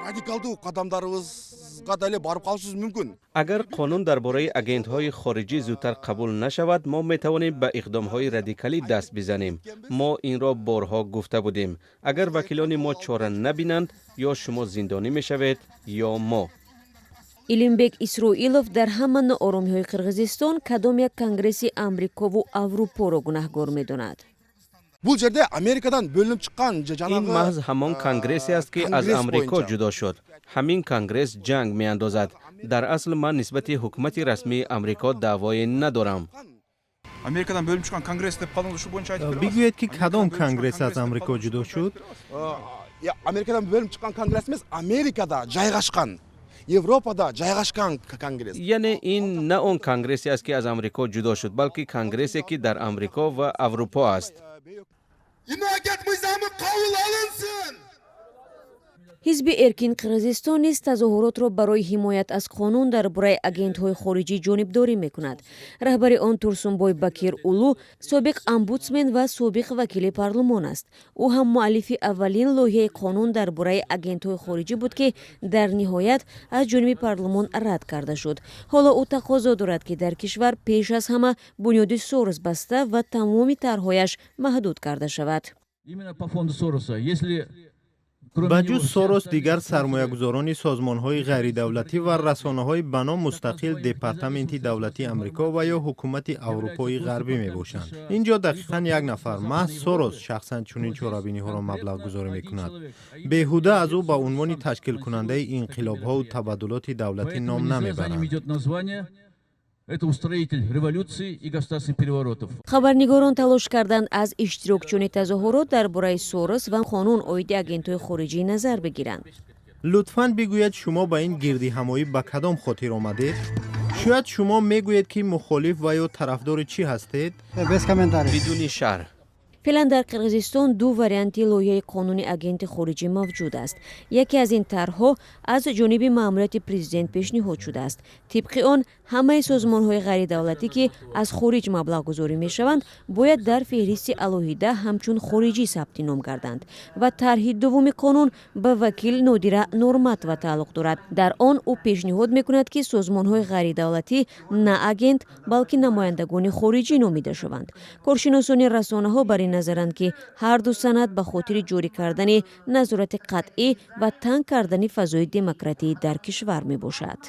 Радикалдуу кадамдарыбызга деле барып калышыбыз мүмкүн. Агар қонун дар бораи агентҳои хориҷӣ зудтар қабул нашавад, мо метавонем ба иқдомҳои радикалӣ даст бизанем. Мо инро борҳо гуфта будем: агар вакилони мо чора набинанд, ё шумо зиндонӣ мешавед, ё мо. Илимбек Исроилов дар ҳама нооромиҳои Қирғизистон кадом як конгресси Амрикову Аврупоро гунаҳгор медонад. Бул жерде Америкадан бөлүнүп чыккан Ин маҳз ҳамон конгрессе аст, ки аз Амрико ҷудо шуд. Ҳамин конгресс ҷанг меандозад. Дар асл ман нисбати ҳукумати расмии Амрико даъвое надорам. Америкадан бөлүнүп чыккан конгресс деп калдыңыз, ушул боюнча айтып бере. Бигӯед, ки кадом конгресс аз Амрико ҷудо шуд? Америкадан бөлүнүп чыккан конгресс эмес, Америкада жайгашкан, Европада жайгашкан конгресс. Яъне ин на он конгрессе аст, ки аз Амрико ҷудо шуд, балки конгрессе, ки дар Амрико ва Аврупо аст. Иноагент мыйзамы кабыл алынсын! Ҳизби Эркин Қирғизистон низ тазоҳуротро барои ҳимоят аз қонун дар бораи агентҳои хориҷӣ ҷонибдорӣ мекунад. Раҳбари он Турсунбой Бакир Улу собиқ омбудсмен ва собиқ вакили парлумон аст. Ӯ ҳам муаллифи аввалин лоиҳаи қонун дар бораи агентҳои хориҷӣ буд, ки дар ниҳоят аз ҷониби парлумон рад карда шуд. Ҳоло ӯ тақозо дорад, ки дар кишвар пеш аз ҳама бунёди Сорос баста ва тамоми тарҳҳояш маҳдуд карда шавад. Именно по фонду Сороса. Если Ба ҷуз Сорос, дигар сармоягузорони созмонҳои ғайридавлатӣ ва расонаҳои ба ном мустақил Департаменти давлатии Амрико ва ё ҳукумати Аврупои Ғарбӣ мебошанд. Ин ҷо дақиқан як нафар, маҳз Сорос, шахсан чунин чорабиниҳоро маблағгузорӣ мекунад. Беҳуда аз ӯ ба унвони ташкилкунандаи инқилобҳову табаддулоти давлатӣ ном намебаранд. Это устроитель революции и государственных переворотов. Хабарнигорон талош карданд, аз иштирокчиёни тазоҳурот дар бораи Сорос ва қонун оиди агентҳои хориҷӣ назар бигиранд. Лутфан бигӯед, шумо ба ин гирдиҳамоӣ ба кадом хотир омадед? Шояд шумо мегӯед, ки мухолиф ва ё тарафдори чӣ ҳастед? Бидуни шарҳ. Феълан дар Қирғизистон ду варианти лоиҳаи қонуни агенти хориҷӣ мавҷуд аст. Яке аз ин тарҳҳо аз ҷониби маъмурияти президент пешниҳод шудааст. Тибқи он, ҳамаи созмонҳои ғайридавлатӣ, ки аз хориҷ маблағгузорӣ мешаванд, бояд дар феҳристи алоҳида ҳамчун хориҷӣ сабти ном гарданд. Ва тарҳи дуввуми қонун ба вакил Нодира Норматова тааллуқ дорад. Дар он ӯ пешниҳод мекунад, ки созмонҳои ғайридавлатӣ на агент, балки намояндагони хориҷӣ номида шаванд. Коршиносони расонаҳо бар ин назаранд, ки ҳарду санад ба хотири ҷорӣ кардани назорати қатъӣ ва танг кардани фазои демократӣ дар кишвар мебошад.